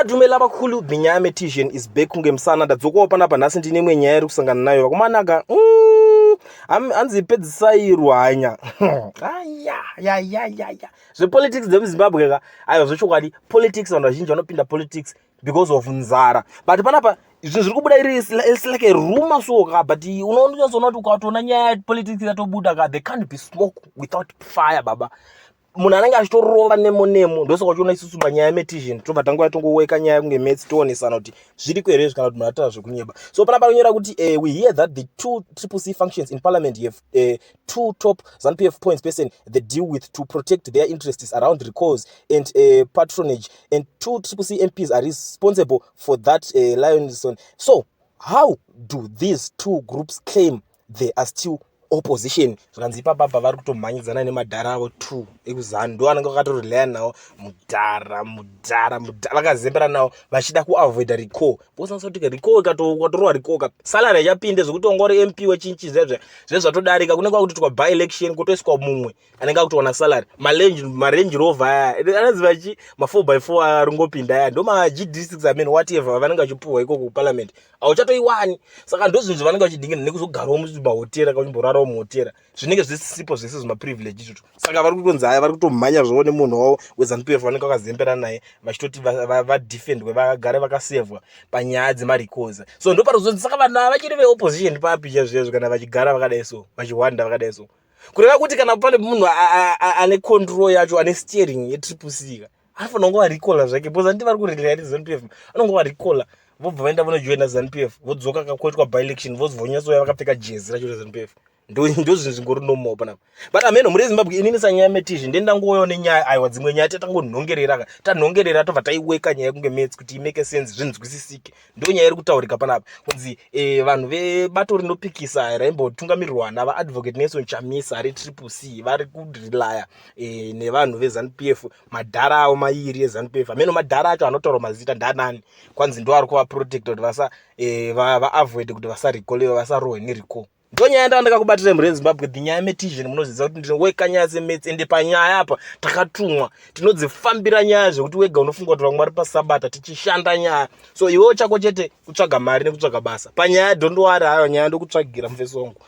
Dumela abakhulu, the Nyaya Metician is back kunge musana. Ndadzokawo panapa nhasi, ndine imwe nyaya iri kusangana nayo, vakomanaka. Hanzi pedzisai ruhanya. Ayayayaya, zvepolitics dzemuZimbabwe ka, aiwa, zvechokwadi politics, vanhu vazhinji vanopinda politics because of nzara. But panapa zvinhu zviri kubuda iri, it's like a rumor so ka, but unonyatsoona kuti ukatoona nyaya yepolitics yatobuda ka, there can't be smoke without fire, baba. Munhu anenge achitorova nemo nemo. Ndosaka uchiona isusu panyaya yeMetician tobva tanguva tongoweka nyaya kunge maths, toonesana kuti zviriko here izvi kana kuti munhu ataura zvekunyeba. So panapa panonyora kuti we hear that the two Triple C functions in parliament have two top ZANU PF points person they deal with to protect their interests around recalls and patronage, and two Triple C MPs are responsible for that liaison. So how do these two groups claim they are still opposition? Zvikanzi ipapapa vari kutomhanyidzana nemadhara avo two ekuZANU, ndo anenge vakatorelaya nawo mudhara, mudhara, mudhara, vakazembera nawo vachida kuavoida recall. Bosanisa kuti recall ikatorohwa, recall ka, salary ichapinde zvekuti wanga uri MP wechinchi zvezve zvezvatodarika. Kunenge kwakutoitwa by election, kutoiswa mumwe anenge akutowana salary. MaRange Rover aya anoziva chi ma4 by 4 aya aringopinda aya, ndo maGD6 amen, whatever vanenge vachipuhwa ikoko kuparliament, hauchatoiwani. Saka ndo zvinhu zvavanenge vachidingina nekuzogarawo mumahotera, kachimborarawo muhotera, zvinenge zvisipo zvese zvimaprivilege izvozvo. Saka vari kutonzi aya vari kutomhanya zvavo nemunhu wavo weZANU PF vanenge vakazembera naye, vachitoti vadefendwe, vagare vakasevhwa panyaya dzemarecalls. So ndo parikuzonzi saka vanhu ava vachiri veopposition papi chaizvo kana vachigara vakadai so, vachihwanda vakadai so? Kureva kuti kana pane munhu ane control yacho, ane steering yeTriple C ka, anofanira kunge varecalla zvake, because handiti vari kurelaya neZANU PF. Anonge varecalla, vobva vaenda vonojoina ZANU PF, vodzoka kakoitwa by election, vozonyatsoya vakapfeka jezi racho reZANU PF. Ndo zvinhu zvingori normal panapa. But ameno, muri Zimbabwe, inini sanyaya metizvi ndendangoyawo nenyaya. Aiwa, dzimwe nyaya tatangonhongerera ka, tanhongerera, tobva taiweka nyaya kunge maths kuti imake sense, zvinzwisisike. Ndo nyaya iri kutaurika panapa, kunzi vanhu vebato rinopikisa raimbotungamirirwa navaAdvocate Nelson Chamisa reTriple C vari kurelaya nevanhu veZANU PF, madhara avo mairi eZANU PF. Ameno madhara acho anotaurwa mazita ndanani. Kwanzi ndo ari kuvaprotecta kuti vasa vaavoid kuti vasarecolewa, vasarohwe nerecall. Ndo nyaya ndaa ndakakubatira, mhuri yeZimbabwe, the Nyaya Metician. Munoziva kuti ndinoweka nyaya semaths, ende panyaya apa takatumwa, tinodzifambira nyaya zvekuti wega unofunga kuti vamwe vari pasabata tichishanda nyaya. So iwewo chako chete kutsvaga mari nekutsvaga basa. Panyaya, don't worry, hayo nyaya ndokutsvagira mufesi wangu.